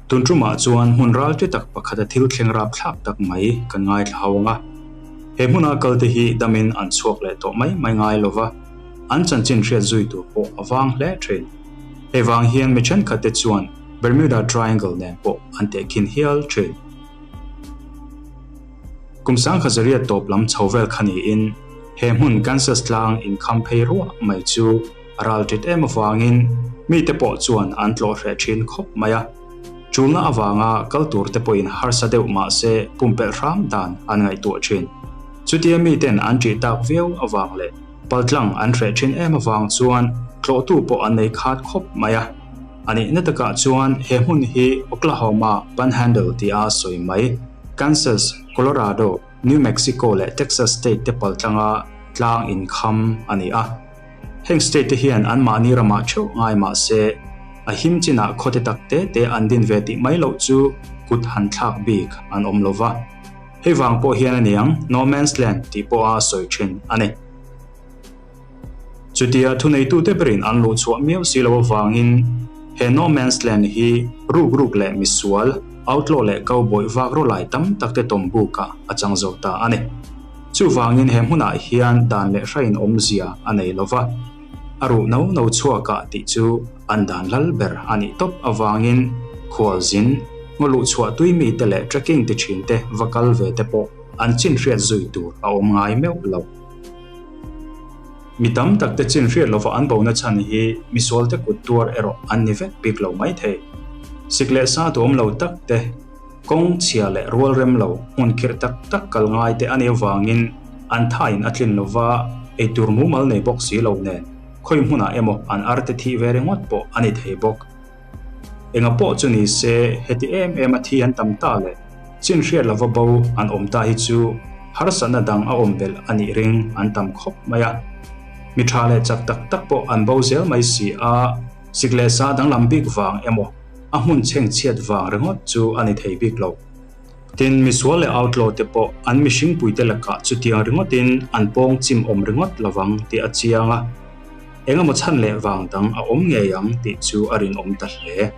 Tun tumah chuan hmun ralṭi tak pakhata thil thleng rapthlak tak mai kan ngaithla ho ang a. He hmuna kalte hi damin an chhuak leh tawh mai mai ngai lo va, an chanchin hriat zui tur pawh a vang hle thin. Hei vang hian mi thenkhatte chuan Bermuda Triangle nen pawh an tehkhin hial thin. Kum sangkhat zariat tawp lam chho vel kha niin he hmun Kansas tlang inkham phei ruah mai chu a ral ṭit em avangin mite pawh chuan an tlawh hreh ṭhin khawp mai a. Ṭulna avanga kal tur te pawhin harsa deuh mah se pumpelh hram dan an ngaihtuah ṭhin. Chutia miten an ṭih tak viau avang leh paltlang an hreh ṭhin em avang chuan tlawhtu pawh an nei khat khawp mai a. A nihna takah chuan he hmun hi Oklahoma Panhandle tia sawi mai, Kansas, Colorado, New Mexico leh Texas state te paltlanga tlang inkham a ni a. Heng state te hian anmahni ramah theuh ngai mah se, a him chinah khawte tak te te an din ve tih mai loh chu kut han thlak bik an awm lo va. Hei vang pawh hian a niang No Man's Land tih pawha sawi thin a ni. Chutia thuneitute berin an luh chhuah miau si lo avangin he No Man's Land hi ruk ruk leh misual, outlaw leh cowboy vak rawlai tam tak te tawm bukah a chang zo ta a ni. Chuvangin he hmunah hian dan leh hrain awmzia a nei lo va, a ruh no no chhuakah tih chu an dan lal ber a nih tawp avangin khualzin, ngaw luh chhuah tui mite leh trekking ti thinte va kal ve te pawh an chin hriat zui tur a awm ngai meuh lo. Mi tam tak te chin hriat lova an bona chhan hi misualte kut tuar erawh an ni vek bik lo mai thei. Sik leh sa duhawm lo tak te, kawng chhia leh rual rem lo hmun khirh tak tak kal ngai te a nih avangin an thain a tlin lova eitur mumal nei bawk si lo nen khawi hmunah emaw an arte thih ve ringawt pawh a ni thei bawk. Enga pawh chu ni se, heti em em a thi an tam ta leh chin hriat lova bo an awm ta hi chu harsatna dang a awm belh a nih ring an tam khawp mai a. Mi tha leh chak tak tak pawh an bo zel mai si a, sik leh sa danglam bik vang emaw a hmun chheng chhiat vang ringawt chu a ni thei bik lo. Tin, misual leh outlaw te pawh an mihringpuite lakah chutiang ringawtin an pawng chim awm ringawt lovang tih a chiang a. Engemaw chhan leh vang dang a awm ngei ang tih chu a rinawm ta hle.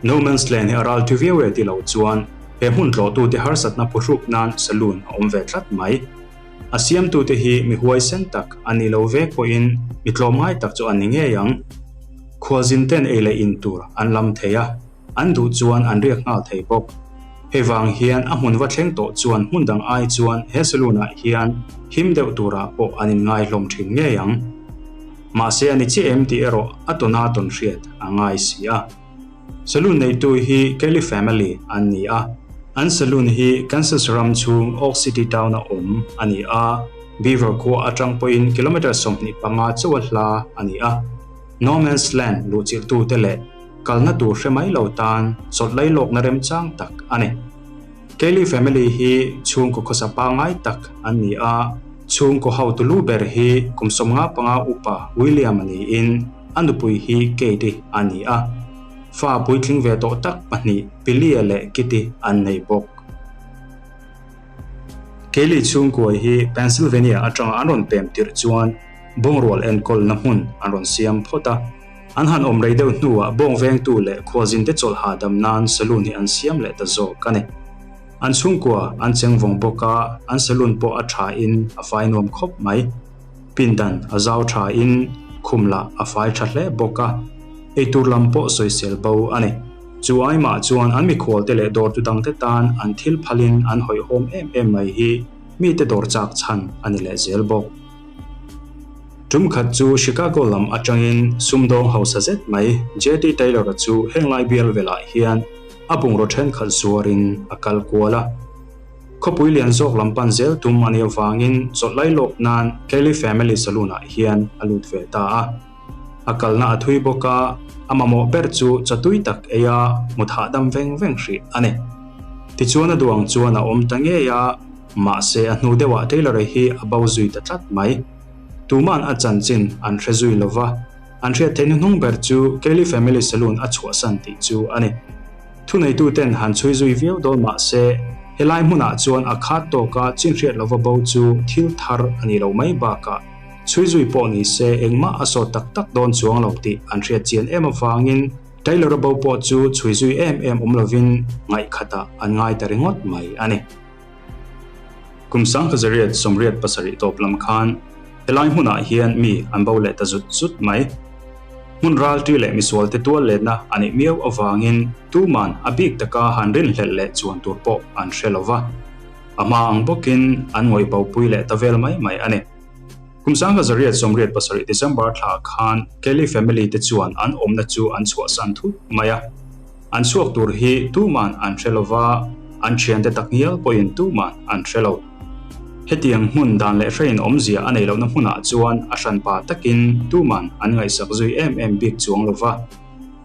No Man's Land hi a ral thu viau e ti lo chuan he hmun tlawhtute harsatna phuhruk nan saloon a awm ve tlat mai. A siamtute hi mi huaisen tak a ni lo vek pawhin mi tlawmngai tak chu an ni ngei ang. Khualzin ten ei leh in tur an lam thei a. An duh chuan an riak nghal thei bawk. Hei vang hian a hmun va thleng tawh chuan hmun dang ai chuan he saloon ah hian him deuh turah pawh an inngai hlawm thin ngei ang. Mahse a ni chiah em tih erawh a tawna tawn hriat a ngai si a. Saloon neitu hi Kelly family an ni a, an saloon hi Kansas ram chhung Oak City town a awm a ni a, Beaver khua atang pawhin kilometre 25 chauha hla a ni a. No Man's Land luhchilhtute leh Kalna tur hre mai lo tan chawlh lailawkna remchang tak a ni. Kelly family hi chhungkaw khawsa pangngai tak an ni a, chhungkaw hotu lu ber hi kum 55 upa William a niin a nupui hi Kate-i a ni a. Fa puitling ve tawh tak pahnih Billy-a leh Kitty an nei bawk. Kelly chhungkua hi Pennsylvania atanga an rawn pem tirh chuan bawngrual enkawlna hmun an rawn siam phawt a. An han awm rei deuh hnuah bawng vengtu leh khualzinte chawlh hahdam nan saloon hi an siam leh ta zawk a ni. An chhungkua an cheng vawng bawk a, an saloon pawh a thain a fai nuam khawp mai. Pindan a zau thain khum lah a fai tha hle bawk a, eitur lam pawh sawisel bo a ni. Chu aimah chuan an mikhualte leh dawrtu dangte tan an thil phalin an hawihhawm em em mai hi mite dawr chak chhan a ni leh zel bawk. Tum khat chu Chicago lam atangin sumdawng hausa zet mai JT Taylor-a chu henglai bial velah hian a bungraw thenkhat zuarin a kal kual a. Khawpui lian zawk lam pan zel tum a nih avangin chawlh lailawk nan Kelly Family Saloon-ah hian a lut ve ta a. A kalna a thui bawk a, a mamawh ber chu chatui tak eia mut hahdam veng veng hrih a ni. Tichuan a duang chuan a awm ta ngei a. Mahse a hnu deuhah Taylor-a hi a bo zui ta tlat mai. Tuma'n a chanchin an hre zui lo va, an hriat theih hnuhnung ber chu Kelly Family Saloon a chhuahsan tih chu a ni. Thuneituten han chhui zui viau dawn mah se, helai hmunah chuan a khat tawka chin hriat lova bo chu thil thar a ni lo mai bakah chhui zui pawh ni se engmah a sawt tak tak dawn chuang lo tih an hriat chian em avangin. Taylor-a bo pawh chu chhui zui em em awm lovin ngaihkhatah an ngai ta ringawt mai a ni. Kum sangkhazariat 87 tawp lam khan helai hmunah hian mi an bo leh ta zut zut mai. Hmun ralṭi leh misualte tual letna a nih miau avangin tuman a bik taka han rinhlelh leh chuan tur pawh an hre lo va. A hma ang bawkin an ngawih bopui leh ta vel mai mai a ni. Kum 1987 December thla khan Kelly family te chuan an awmna chu an chhuahsan thut mai a. An chhuak tur hi tuman an hre lo va, an thiante tak ngial pawhin tuman an hre lo. Hetiang hmun dan leh hrein awmzia a nei lohna hmunah chuan a hranpa takin tuman an ngaihsak zui em em bik chuang lo va,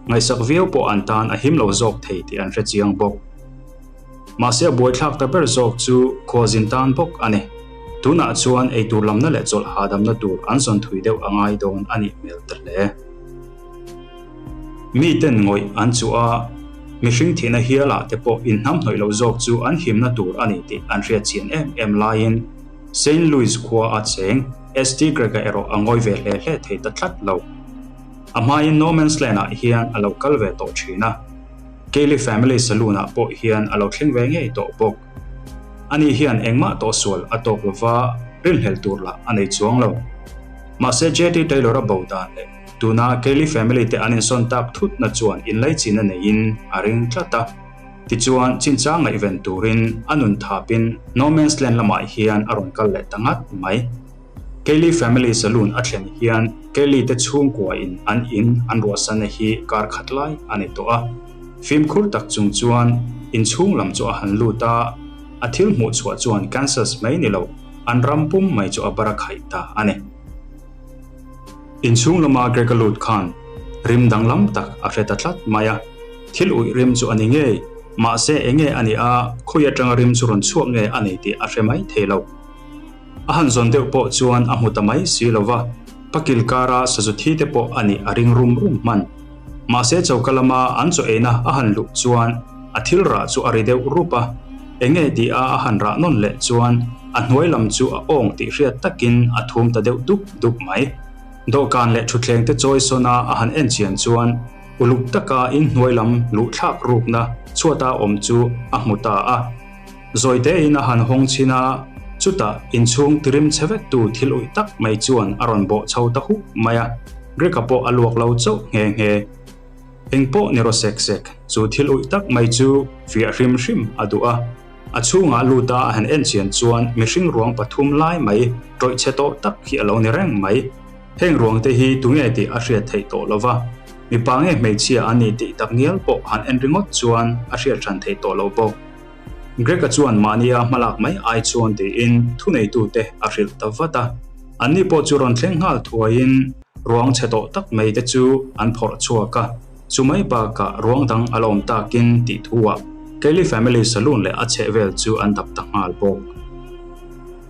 ngaihsak viau pawh an tan a him lo zawk thei tih an hre chiang bawk. Mahse a buaithlak ta ber zawk chu khuazin tan bawk a ni. Tunah chuan eitur lamna leh chawlh hahdamna tur an zawn thui deuh a ngai dawn a nih hmel ta hle. Miten ngawih an chuh a, mihring thihna hialah te pawh inhnamhnawih loh zawk chu an himna tur a ni tih an hriat chian em em laiin Saint Louis khua a cheng ST Greg-a erawh a ngawi ve hle hle thei ta tlat lo. A hmain No Man's Land-ah hian a lo kal ve tawh thin a. Kelly Family Saloon ah pawh hian a lo thleng ve ngei tawh bawk. Ani hian engmah tawh sual a tawk lova rinhlel tur lah a nei chuang lo. Mahse JT Taylor a bo dan leh tuna Kelly Family te an insawn tak thut na chuan inlaichin a neiin a ring tlat a. Tichuan chinchang ngaihven turin a nun thapin No Man's Land lamah hian a rawn kal leh ta ngat mai. Kelly Family Saloon a thlen hian Kelly te chhungkua in an in an ruahsanna hi kar khat lai a ni tawh a. Fimkhur tak chung chuan inchhung lam chu a han lut a, a thil hmuh chhuah chuan Kansas mai ni lo, an ram pum mai chu a bar a khaih ta a ni. Inchhung lama Greg a lut khan rim danglam tak a hre ta tlat mai a, thil uih rim chu a ni ngei, mahse enge a nih a, khawi atanga rim chu rawn chhuak nge a ni tih a hre mai thei lo. A han zawn deuh pawh chuan a hmu ta mai si lo va, pakil kara sazu thi te pawh a nih a ring rum rum hman. Mahse choka lama an chaw eina a han luh chuan a thil rah chu a ri deuh rup a, enge ti a a han rah nawn leh chuan a hnuai lam chu a awng tih hriat takin a thum ta deuh dup dup mai. Dawhkan leh thutthleng te chawi sawn a a han en chian chuan uluk taka inhnuai lam luh thlak rukna chhuata awm chu a hmu ta a. Zawitein a han hawng chhin a, chutah inchhung tirim chhe vektu thil uih tak mai chuan a rawn bawh chho ta huk mai a, Greg-a pawh a luak lo chauh nghe nghe. Eng pawh ni raw sek sek, chu thil uih tak mai chu fiah hrim hrim a duh a. A chhungah lut a a han en chian chuan mihring ruang pathum lai mai tawih chhe tawh tak hi a lo ni reng mai. Heng ruangte hi tunge tih a hriat theih tawh lo va, mipa nge hmeichhia a ni tih tak ngial pawh han en ringawt chuan a hriat hran theih tawh lo bawk. Greg-a chuan mahnia hmalak mai ai chuan tiin thuneitute a hrilh ta vat a. Anni pawh chu rawn thleng nghal thuaiin ruang chhe tawh tak mai te chu an phawrh chhuak a. Chu mai bakah ruang dang a la awm takin tih thuah Kelly family saloon leh a chhehvel chu an dap ta nghal bawk.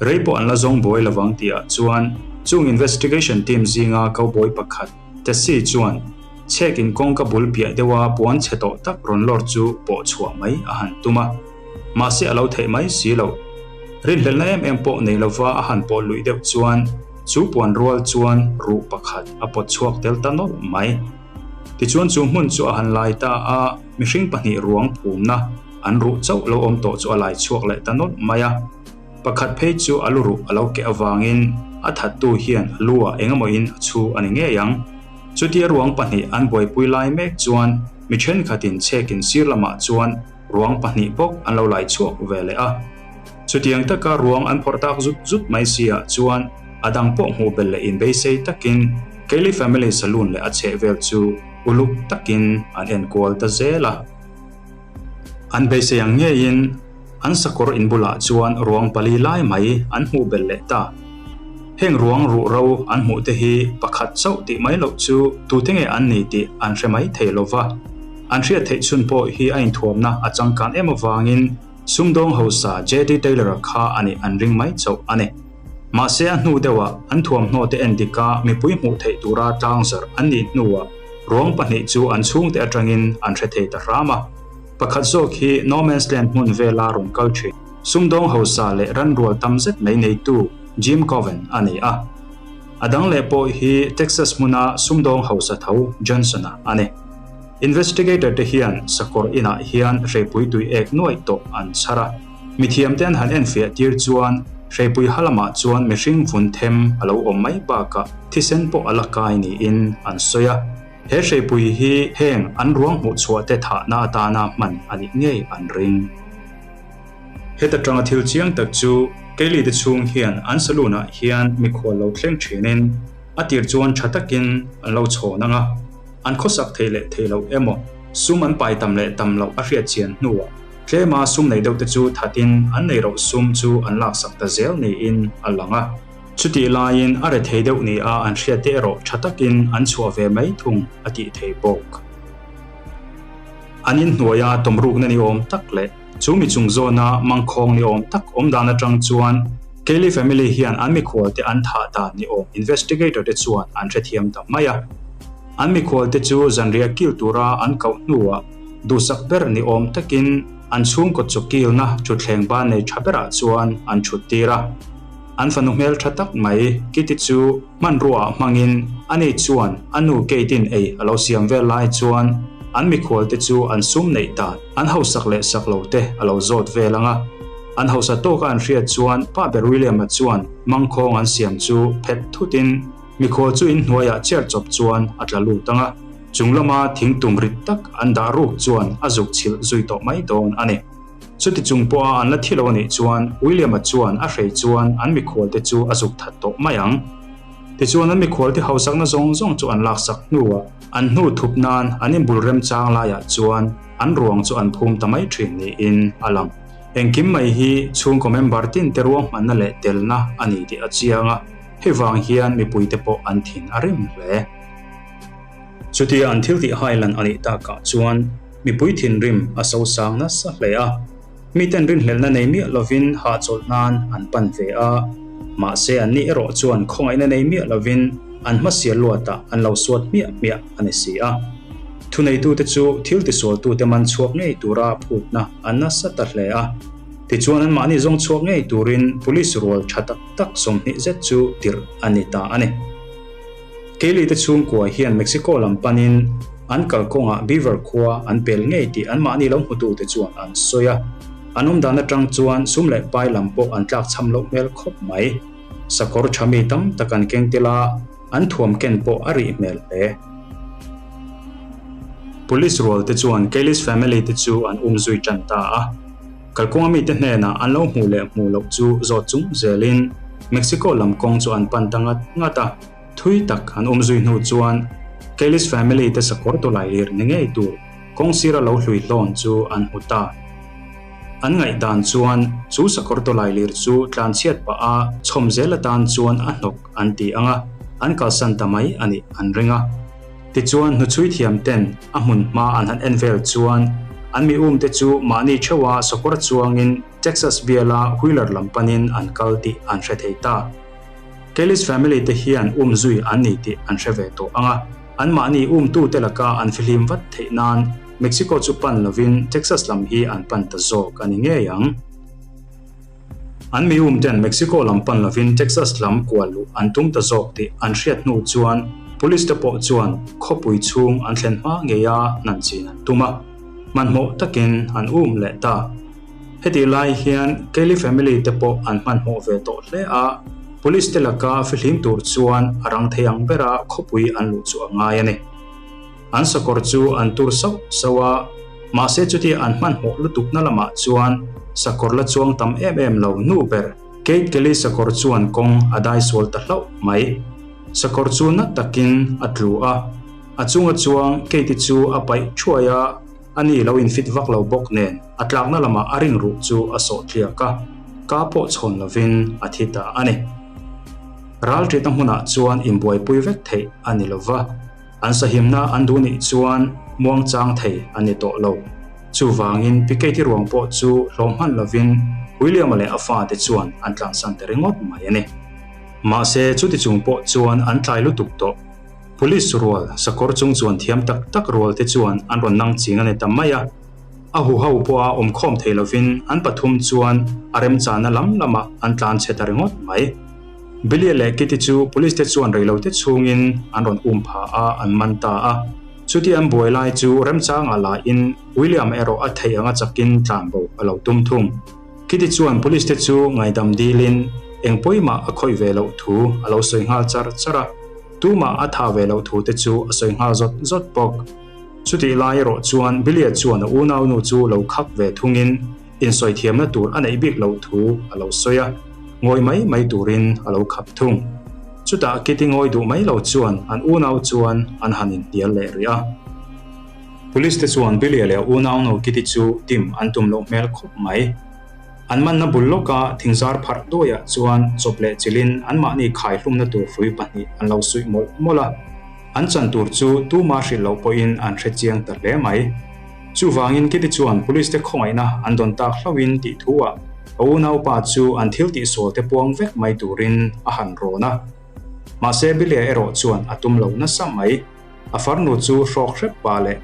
Rei pawh an la zawng buai lovang tihah chuan chung investigation team zinga cowboy pakhat, Tessie chuan chhek in kawngka bul piah deuha puan chhe tawh tak rawn lawr chu pawh chhuah mai a han tum a, mahse a lo theih mai si lo. Rinhlelhna em em pawh nei lova a han pawh luih deuh chuan chu puan rual chuan ruh pakhat a pawt chhuak tel ta nawlh mai. Tichuan chu hmun chu a han lai ta a, mihring pahnih ruang phumna an ruh chauh lo awm tawh chu a lai chhuak leh ta nawlh mai a. Pakhat phei chu a lu ruh a lo keh avangin a thattu hian a lu ah engemawin a chhu a ni ngei ang. Chutia ruang pahnih an buaipui lai mek chuan mi thenkhatin chhekin sir lamah chuan ruang pahnih bawk an lo lai chhuak ve leh a. Chutiang taka ruang an phawrh tak zut zut mai si ah chuan a dang pawh hmuh belh leh inbeisei takin Kelly Family Saloon leh a chhehvel chu uluk takin an enkual ta zel a. An beisei ang ngeiin an sakawr in bulah chuan ruang pali lai mai an hmuh belh leh ta. Heng ruang ruh ro an hmuh te hi pakhat chauh tih mai loh chu tute nge an ni tih an hre mai thei lo va. An hriat theih chhun pawh hi a inthuamna a changkan em avangin sumdawng hausa JD Taylor-a kha a nih an ring mai chauh a ni. Mahse a hnu deuhah an thuamhnaw te en dika mipui hmuh theih tura tlangzarh an nih hnuah ruang pahnih chu an chhungte atangin an hre thei ta hram a. Pakhat zawk hi No Man's Land hmun vela rawn kal thin sumdawng hausa leh ranrual tam zet mai neitu Jim Coven a ni a. A dang leh pawh hi Texas hmuna sumdawng hausa tho Johnson-a a ni. Investigator te hian sakawr inah hian hreipui tui ek nuaih tawh an chhar a. Mithiamte an han enfiah tir chuan hreipui ha lamah chuan mihring vun them a lo awm mai bakah thisen pawh a la kai niin an sawi a. He hreipui hi heng an ruang hmuhchhuah te thahna atana hman a nih ngei an ring. Heta tanga thil chiang tak chu Kaylee te chhung hian an saloon ah hian mikhual lo thleng thinin a tir chuan tha takin an lo chhawn ang a, an khawsak theih leh theih loh emaw sum an pai tam leh tam loh a hriat chian hnuah tlema sum nei deuh te chu thatin an nei roh sum chu an laksak ta zel niin a lang a. Chutih laiin a rethei deuh nia an hriat te erawh tha takin an chhuah ve mai thung a tih thei bawk. An inhnuaia tawmrukna ni awm tak leh chu mi chung zawna mangkhawng ni awm tak awm dan atang chuan Kelly family hian an mikhualte an thah dan ni awm investigator te chuan an hrethiam ta mai a. An mikhualte chu zanriah kil tura an koh hnuah duhsak ber ni awm takin an chhungkaw chaw kilna thutthleng ban nei tha berah chuan an thut tir a. An fanu hmel tha tak mai Kitty chu hmanruaah hmangin ani chuan a nu Kate-in ei a lo siam vel lai chuan an mikhualte chu an sum neih dan an hausak leh sak lo te a lo zawt vel ang a. An hausa tawka an hriat chuan pa ber William-a chuan mangkhawng an siam chu phet thutin mikhual chu inhnuaiah chair chawp chuan a tla lut ang a. Chung lama thing tum rit tak an dah ruk chuan a zuk chhilh zui tawh mai dawn a ni. Chuti chung pawha an la thi lo a nih chuan William-a chuan a hrei chuan an mikhualte chu a zuk that tawh mai ang. Tichuan an mikhualte hausakna zawng zawng chu an laksak hnuah an hnu thup nan an inbul remchang laiah chuan an ruang chu an phum ta mai thin niin a lang. Engkim mai hi chhungkaw member tinte ruahmanna leh telna a ni tih a chiang a, hei vang hian mipuite pawh an thin a rim hle. Chutia an thil tih hailan a nih takah chuan mipui thinrim a sosang nasa hle a, miten rinhlelhna nei miah lovin hahchawlh nan an pan ve a, mahse anni erawh chuan khawngaihna nei miah lovin an hmasial luatah an lo suat hmiah hmiah a ni si a. Thuneitute chu thil tisualtute man chhuak ngei tura phutna an nasa ta hle a, tichuan anmahni zawng chhuak ngei turin police rual tha tak tak 20 zet chu tirh a ni ta a ni. Kelly te chhungkua hian Mexico lam panin an kalkawngah Beaver khua an pel ngei tih anmahni lo hmutute chuan an sawi a. An awmdan atang chuan sum leh pai lam pawh an tlakchham loh hmel khawp mai. Sakawr tha mi tam tak an keng tel a, an thuam ken pawh a rih hmel hle. Police rual te chuan Kelly's family te chu an um zui tan ta a. Kalkawnga mite hnenah an lo hmuh leh hmuh loh chu zawt chung zelin Mexico lam kawng chu an pan ta ngat ngat a. Thui tak an awm zui hnu chuan Kelly's family te sakawr tawlai lir ni ngei tur kawng sira lo hlui hlawn chu an hmu ta. An ngaihdan chuan chu sakawr tawlai lir chu tlanchhiat pah a chhawm zel atan chuan a hnawk an ti ang a, an kalsan ta mai a nih an ring a. Tichuan hnuchhui thiam ten a hmun hma an han en vel chuan an mi um te chu mahni theuha sakawr chuangin Texas biala Wheeler lam panin an kal tih an hre thei ta. Kelly's family te hian um zui an ni tih an hre ve tawh ang a, anmahni umtute laka an fihlim vat theih nan Mexico chu pan lovin Texas lam hi an pan ta zawk a ni ngei ang. An mi umten Mexico lam pan lovin Texas lam kual luh an tum ta zawk tih an hriat hnu chuan police te pawh chuan khawpui chhung an thlen hma ngei a nan chin an tum a, hmanhmawh takin an um leh ta. Hetih lai hian Kelly family te pawh an hmanhmawh ve tawh hle a, police te laka fihlim tur chuan a rang thei ang bera khawpui an luh chu a ngai a ni. An sakawr chu an tur sauh sauh a, mahse chutia an hmanhmawh lutukna lamah chuan sakawr la chuang tam em em lo nu ber Kate Kelly sakawr chuan kawng a dai sual ta hlauh mai. Sakawr chu na takin a tlu a, a chunga chuang Kate-i chu a paih thuai a, A ni lo infit vak lo bawk nen a tlakna lamah a ring ruh chu a sawh tliak a, ka pawh chhawn lovin a thi ta a ni. Ral ṭitna hmunah chuan inbuaipui vek theih a ni lova, an sahimna an duh nih chuan muangchang thei a ni tawh lo. Chuvangin Piquet-i ruang pawh chu hlawm hman lovin William-a leh a fate chuan an tlansan ta ringawt mai a ni. Mahse chuti chung pawh chuan an tlai lutuk tawh. Police rual, sakawr chung chuan thiam tak tak rual te chuan an rawn nang ching a ni ta mai a. A huho pawha awmkhawm thei lovin an pathum chuan a remchana lam lamah an tlan chhe ta ringawt mai. Billy leh Kitty chu police te chuan reilote chhungin an rawn um pha a, an man ta a. Chuti an buai lai chu remchangah la in William erawh a theih anga chakin tlanbo a lo tum thung. Kitty chuan police te chu ngaidam dilin eng pawimah a khawih ve loh thu a lo sawi nghal char char a, tumah a thah ve loh thu te chu a sawi nghal zawt zawt bawk. Chutih lai erawh chuan Billy-a chuan a unaunu chu lo khak ve thungin insawi thiamna tur a neih bik loh thu a lo sawi a, ngawi mai mai turin a lo khap thung. Chutah Kitty ngawi duh mai lo chuan an unau chuan an han inhnial leh rih a. Police te chuan Billy-a leh a unaunu Kitty chu dim an tum loh hmel khawp mai. An manna bul lawka thingzar pharh duaiah chuan chawp leh chilhin anmahni khaihlumna tur hrui pahnih an lo suih mawlh mawlh a. An chan tur chu tuma hrilh loh pawhin an hre chiang ta hle mai. Chuvangin Kitty chuan police te khawngaihna an dawn tak hlauhin tih thuah a unaupa chu an thil tihsual te puang vek mai turin a han rawn a. Mahse Billy-a erawh chuan a tum lo nasa mai. A farnu chu hrawk hrep pah leh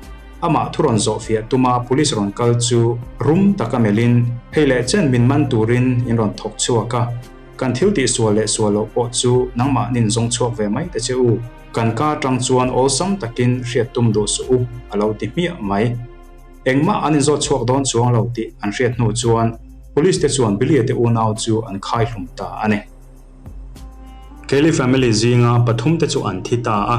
amah thu rawn zawhfiah tuma police rawn kal chu rum taka melhin hei leh chen min man turin in rawn thawk chhuak a. Kan thil tihsual leh sual loh pawh chu nangmahnin zawng chhuak ve mai ta che u. Kan ka atang chuan awlsam takin hriat tum duh suh u, a lo ti hmiah mai. Engmah an inzawt chhuak dawn chuang lo tih an hriat hnu chuan Police te chuan Billy-a te unau chu an khai hlum ta a ni. Kelly family zinga pathum te chu an thi ta a,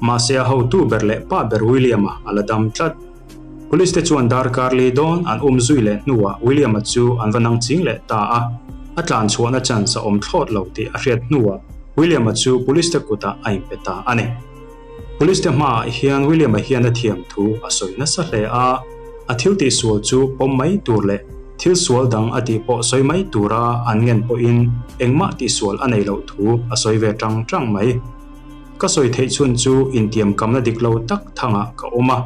mahse a hotu ber leh pa ber William-a a la dam tlat. Police te chuan darkar li dawn an um zui leh hnuah William-a chu an va nang ching leh ta a, a tlan chhuahna chance a awm thlawt lo tih a hriat hnuah William-a chu police te kutah a inpe ta a ni. Police te hmaah hian William-a hian a thiam thu a sawi nasa hle a, a thil tihsual chu pawm mai tur leh thil sual dang a tih pawh sawi mai tura an ngen pawhin engmah tihsual a nei loh thu a sawi ve tang tang mai. Ka sawi theih chhun chu intiamkamna dik lo tak thangah ka awm a,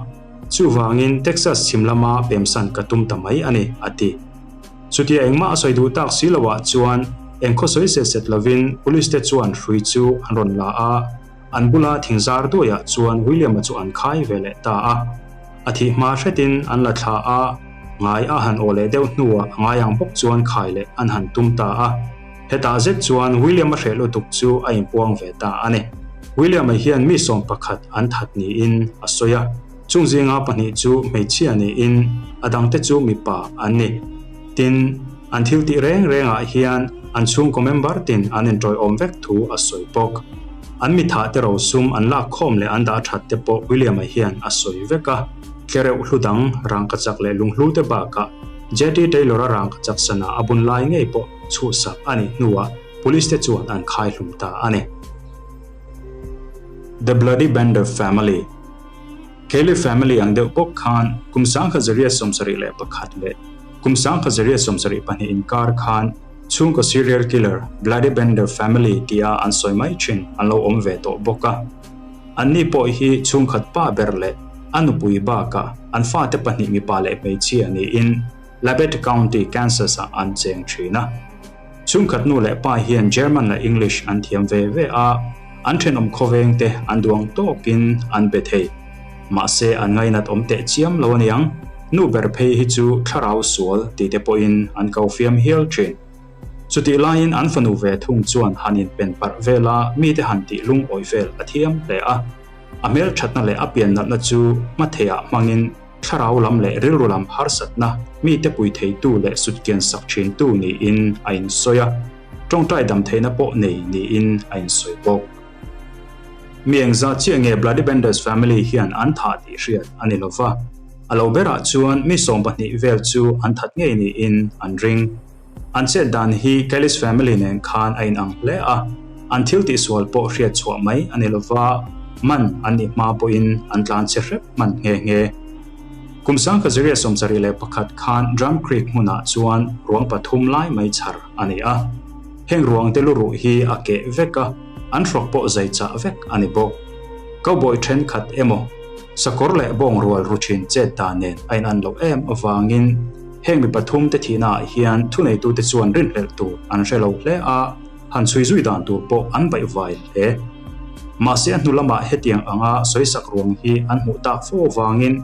chuvangin Texas chhim lama pemsan ka tum ta mai a ni, a ti. Chutia engmah a sawi duh tak si loah chuan engkhaw sawi set set lovin police te chuan hrui chu an rawn la a, an bula thingzar duaiah chuan William-a chu an khai ve leh ta a. A thih hma hretin an la thla a, ngai a han aw leh deuh hnuah a ngai ang bawk chuan khai leh an han tum ta a. Hetah zet chuan William-a hreh lutuk chu a inpuang ve ta a ni. William-a hian mi 11 an that niin a sawi a, chung zinga pahnih chu hmeichhia niin a dangte chu mipa an ni. Tin, an thil tih reng rengah hian an chhungkaw member tin an inṭawiawm vek thu a sawi bawk. An mithah te rosum an lak khawm leh an dah that te pawh William-a hian a sawi vek a. Tlereuh hlu dang, rangkachak leh lunghlu te bakah JT Taylor-a rangkachak sana a bun lai ngei pawh chhuhsak a nih hnuah police te chuan an khai hlum ta a ni. The Bloody Bender Family Kelly family ang deuh bawk khan kum 1971 leh kum 1972 inkar khan chhungkaw serial killer Bloody Bender family tia an sawi mai thin an lo awm ve tawh bawk a. Anni pawh hi chhungkhat pa ber leh a nupui bakah an fate pahnih mipa leh hmeichhia niin Labette County, Kansas-ah an cheng thin a. Chhungkhat nu leh pa hian German leh English an thiam ve ve a, an thenawm khawveng te an duang tawkin an be thei. Mahse an ngainat awm teh chiam lo aniang, nu ber phei hi chu thlarau sual ti te pawhin an ko fiam hial thin. Chutih laiin an fanu ve thung chuan han inpen parh vela mite han tih lungawi vel a thiam hle a. A hmelthatna leh a piannatna chu hmatheiah hmangin Thlarau lam leh rilru lam harsatna mite pui theitu leh sutkian sak thintu niin a insawi a, tawngtai dam theihna pawh nei niin a insawi bawk. Mi engzah chiah nge Bloody Benders family hian an thah tih hriat a ni lova, a lo berah chuan mi 12 vel chu an that ngei niin an ring. An chet dan hi Kelly's family nen khan a inang hle a, an thil tihsual pawh hriat chhuah mai a ni lova, man an nih hma pawhin an tlan chhe hrep hman nghe nghe. Kum 1971 khan Drum Creek hmunah chuan ruang pathum lai mai chhar a ni a. Heng ruang te luruh hi a keh vek a, an hrawk pawh zai chah vek a ni bawk. Cowboy thenkhat emaw, sakawr leh bawng rual ru thin chet dan nen a inan loh em avangin, Heng mi pathum te thihna ah hian thuneitute chuan rinhlelh tur an hre lo hle a, han chhui zui dan tur pawh an baihvai hle. Mahse a hnu lamah hetiang anga sawisak ruang hi an hmuh tak fo avangin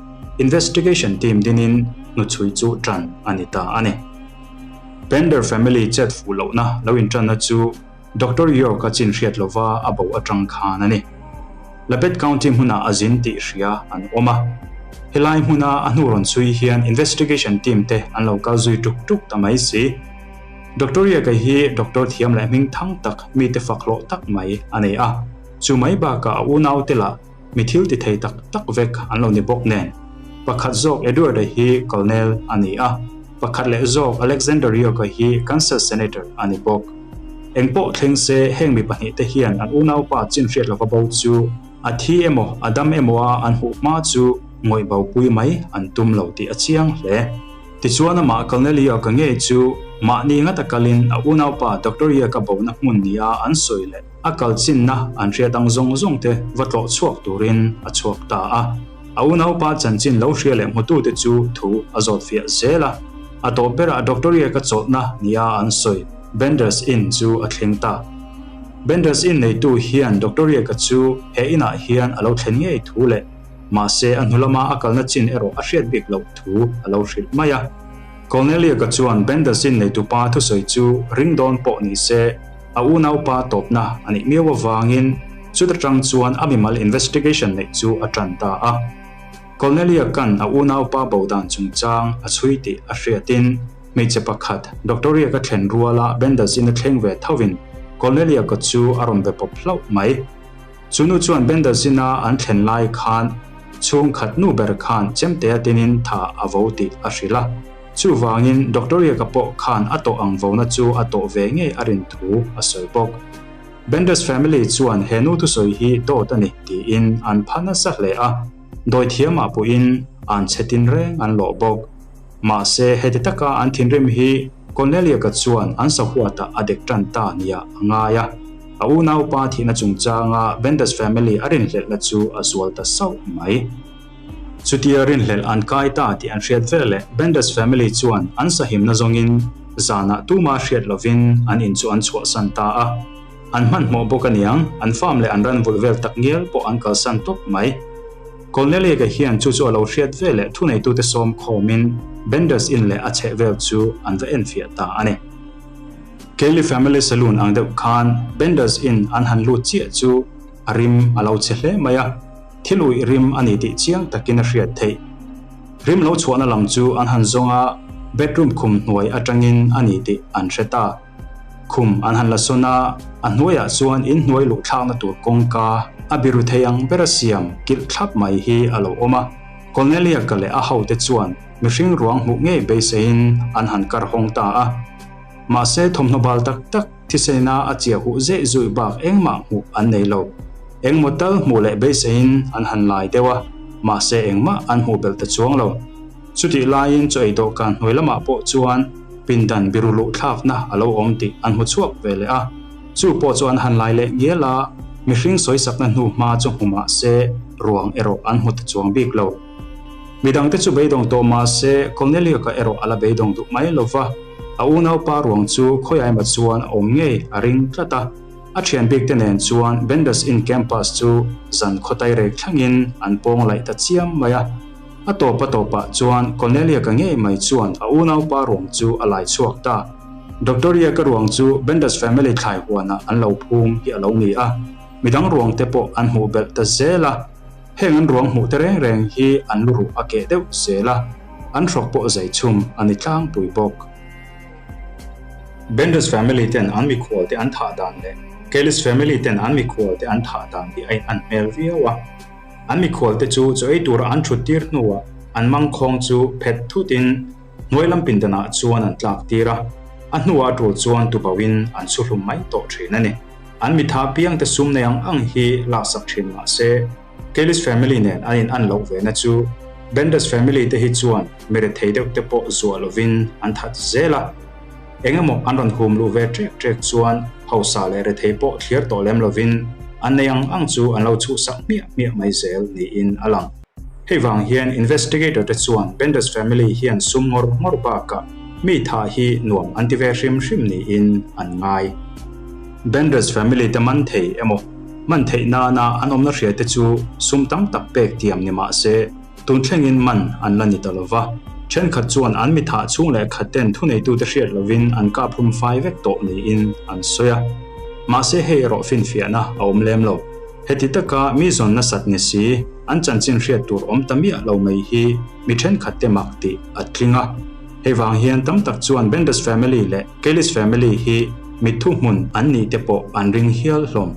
investigation team dinin hnuchhui chu tan a ni ta a ni. Bender family chet fuh lohna lo intanna chu Doctor York-a chin hriat lova a bo atang khan a ni. Labette County hmunah a zin tih hria an awm a. Helai hmuna a hnu rawn chhui hian investigation team te an lo kal zui tuk tuk ta mai si. Doctor Riaka hi doctor thiam leh hming thang tak mite fak hlawh tak mai a nei a. Chu mai bakah a unaute lah mi thil ti thei tak tak vek an lo ni bawk nen. Pakhat zawk Edward-a hi Colonel a ni a, pakhat leh zawk Alexander Rioka hi Kansas Senator a ni bawk. Engpawh thleng se heng mi pahnihte hian an unaupa chin hriat lova bo chu a thi emaw a dam emaw a an hmuh hma chu ngawih bopui mai an tum lo tih a chiang hle. Tichuan amah Colonel Rioka ngei chu mahni ngata kalin a unaupa Doctor Rioka bona hmun nia an sawi leh. A kal chinna an hriat ang zawng zawng te va tlawh chhuak turin a chhuak ta a. A unaupa chanchin lo hria leh hmutute chu thu a zawt fiah zel a. A tawp berah Doctor Riaka chawlhna nia an sawi Benders Inn chu a thleng ta. Benders Inn neitu hian Doctor Riaka chu he inah hian a lo thlen ngei thu leh mahse a hnu lama a kalna chin erawh a hriat bik loh thu a lo hrilh mai a. Corneliaka chuan Benders Inn neitupa thusawi chu ring dawn pawh ni se, A unaupa tawpna a nih miau avangin chuta tang chuan a mimal investigation neih chu a tan ta a. Cornelia kan a unaupa bo dan chungchang a chhui tih a hriatin hmeichhe pakhat Doctoria ka thlen ruala Bendazin a thleng ve thovin Cornelia ka chu a rawn be pawp hlauh mai. Chu nu chuan Bendazin-a an thlen lai khan chhungkhat nu ber khan chemtea tinin tha a vo tih a hrilh a. Chuvangin Doctor Riaka pawh khan a tawh ang vona chu a tawh ve ngei a rin thu a sawi bawk. Benders family chuan he nu thusawi hi dawt a ni tiin an pha nasa hle a, dawithiamah pawhin an chhe tin reng an lawh bawk. Mahse heti taka an thinrim hi Corneliaka chuan an sahuatah a dek tan ta nia a ngai a, a unaupa thihna chungchanga Benders family a rinhlelhna chu a zual ta sauh mai. Chutia rinhlelh an kai ta tih an hriat veleh Benders family chuan an sahimna zawngin zanah tuma hriat lovin an in chu an chhuahsan ta a. An hmanhmawh bawk aniang, an farm leh an ran vulh vel tak ngial pawh an kalsan tawp mai. Colneliaga hian chu chu a lo hriat veleh thuneitute sawm khawmin Benders in leh a chheh vel chu an va enfiah ta a ni. Kelly family saloon ang deuh khan Benders in an han lut chiah chu a rim a lo chhe hle mai a. Thil uih rim a ni tih chiang takin a hriat theih. Rim lo chhuahna lam chu an han zawng a, bedroom khum hnuai atangin a ni tih an hre ta. Khum an han la sawn a, a hnuaiah chuan in hnuai luh thlakna tur kawngka a biru thei ang bera siam kilh thlap mai hi a lo awm a. Corneliaka leh a hote chuan mihring ruang hmuh ngei beiseiin an han kar hawng ta a. Mahse thawmhnaw bal tak tak Thisena a chiah huh zeh zuih bak engmah hmuh an nei lo. Engmaw tal hmuh leh beiseiin an han lai deuh a, mahse engmah an hmuh belh ta chuang lo. Chutih laiin chaw ei dawhkan hnuai lamah pawh chuan pindan biru luh thlakna a lo awm tih an hmu chhuak ve leh a. Chu pawh chu an han lai leh ngial a, mihring sawisakna hnu hma chu hmu mah se ruang erawh an hmu ta chuang bik lo. Midangte chu beidawng tawh mah se Cornelio-ka erawh a la beidawng duh mai lo va. A unaupa ruang chu khawiaima chuan a awm ngei a ring tlat a, a thian bik te nen chuan Benders Inn campus chu zan khawtai rek thlengin an pawng laih ta chiam mai a. A tawp a tawpah chuan Cornelia-ka ngei mai chuan a unaupa ruang chu a lai chhuak ta. Doctor Riak-a ruang chu Benders family thlai huanah an lo phum hi a lo ni a, midang ruang te pawh an hmuh belh ta zel a. Heng an ruang hmuh te reng reng hi an lu ruh a keh deuh zel a, an hrawk pawh zai chhum a ni tlangpui bawk. Benders family ten an mikhual te an thah dan leh Kelly's family ten an mikhual te an thah dan hi a in an hmel viau a. An mikhual te chu chaw ei tura an thut tir hnuah an mangkhawng chu phet thutin hnuai lam pindanah chuan an tlak tir a, a hnuah a tul chuan tubauhin an chhu hlum mai tawh thin a ni. An mitha piangte sum nei ang ang hi laksak thin mah se, Kelly's family nen an in an loh ve na chu Benders family te hi chuan mi rethei deuh te pawh zuah lovin an that zel a. Eng emaw an rawn hum luh ve trek trek chuan hausa leh rethei pawh thliar tawh lem lovin an nei ang ang chu an lo chhuhsak hmiah hmiah mai zel niin a lang. Hei vang hian investigator te chuan Benders family hian sum ngawr ngawr bakah mi tha hi nuam an ti ve hrim hrim niin an ngai. Benders family te man thei emaw man theih nana an awmna hria te chu sum tam tak pek tiam ni mah se tun thlengin man an la ni ta lo va. Thenkhat chuan an mi thah chhung leh khat ten thuneitute hriat lovin an kap hlum fai vek tawh niin an sawi a. Mahse hei erawh finfiahna a awm lem lo. Heti taka mi zawn nasat ni si, an chanchin hriat tur awm ta miah lo mai hi mi thenkhatte mak tih a tling a. Hei vang hian tam tak chuan Benders family leh Kelly's family hi mi thuhmun an nih te pawh an ring hial hlawm.